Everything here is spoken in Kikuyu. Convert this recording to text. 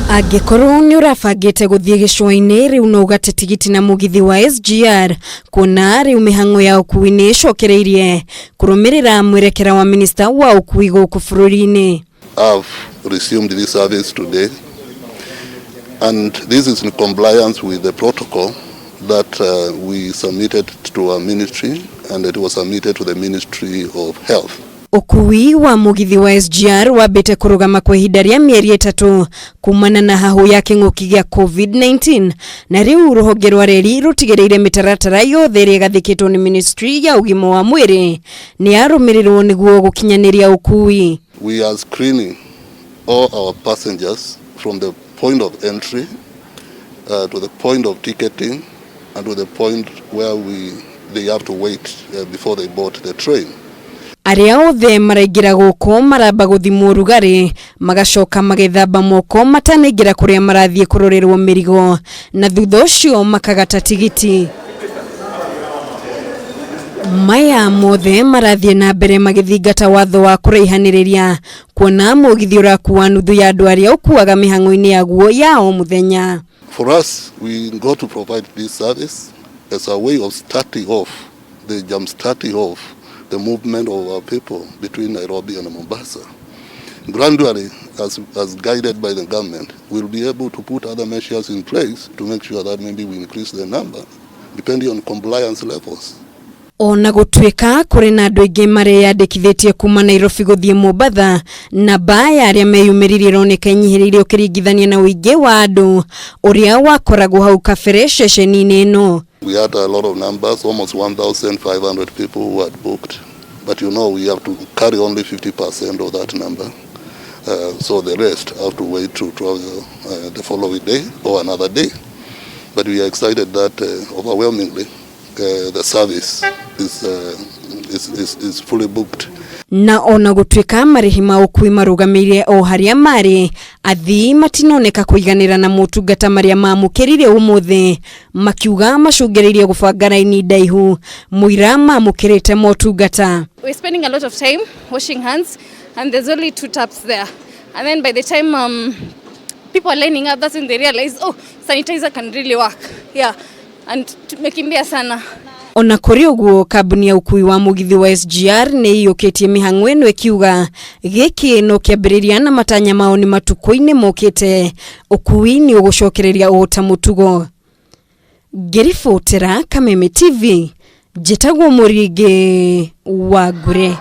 Angĩkorwo nĩ ũrabangĩte gũthiĩ gĩcũa-inĩ, rĩu no ũgate tigiti na mũgithi wa SGR, kuona rĩu mĩhang'o ya ũkui nĩ ĩcokereirie kũrũmĩrĩra mwerekera wa minista wa ũkui gũkũ bũrũri-inĩ. Have resumed this service today, and this is in compliance with the protocol that we submitted to our ministry, and it was submitted to the Ministry of Health. Ũkui wa mũgithi wa SGR wambĩte kũrũgama kwa ihinda rĩa mĩeri 3 kumana na hahũ ya kĩng'ũki gĩa COVID-19, na rĩu rũhonge rwa reri rũtigĩrĩire mĩtaratara yothe ĩrĩa ĩgathĩkĩtwo nĩ ministry ya ũgima wa mwĩrĩ nĩ yarũmĩrĩrwo nĩguo gũkinyanĩria ũkui. We are screening all our passengers from the point of entry to the point of ticketing and to the point where they have to wait before they board the train. Arĩa othe maraingĩra gũkũ maramba gũthimwo ũrugarĩ, magacoka magethamba moko matanaingĩra kũrĩa marathiĩ kũrorerwo mĩrigo, na thutha ũcio makagata tigiti. Maya mothe marathiĩ na mbere magĩthingata watho wa kũraihanĩrĩria, kuona mũgithi ũrakua nuthu ya andũ arĩa ũkuaga mĩhang'o-inĩ yaguo ya o mũthenya. For us, we got to provide this service as a way of starting off, the jump starting off the movement of our people between Nairobi and Mombasa. Gradually, as guided by the government, we'll be able to put other measures in place to make sure that maybe we increase the number, depending on compliance levels. Ona gũtuĩka kũrĩ na andũ aingĩ mareyandĩkithĩtie kuma Nairobi gũthiĩ Mombatha, namba ya arĩa meyumĩririe ĩroneka ĩnyihĩrĩire ũkĩringithania na ũingĩ wa andũ ũrĩa wakoragwo hau kabere ceceni-inĩ ĩno. We had a lot of numbers, almost 1,500 people who had booked. But we have to carry only 50% of that number. So the rest have to wait to travel the following day or another day. But we are excited that overwhelmingly the service is fully booked. Na ona gũtuĩka marĩhi ma ũkui marũgamĩire o harĩa marĩ, athii matinoneka kũiganĩra na motungata marĩa mamũkĩrire ũmũthĩ, makiuga macũngĩrĩirie gũbanga raini ndaihu mũira mamũkĩrĩte motungata. We're spending a lot of time washing hands, and there's only two taps there. And then by the time people are lining up, that's when they realize, oh, sanitizer can really work. Yeah, and tumekimbia sana. Ona kũrĩ ũguo, kambuni ya ũkui wa mũgithi wa SGR nĩ ĩiyũkĩtie mĩhang'o ĩno ĩkiuga gĩkĩ no kĩambĩrĩria na matanya mao nĩ matukũ-inĩ mokĩte ũkui nĩ ũgũcokereria o ta mũtugo. Ngĩribotera Kameme TV, njĩtagwo Mũringĩ wa Ngure.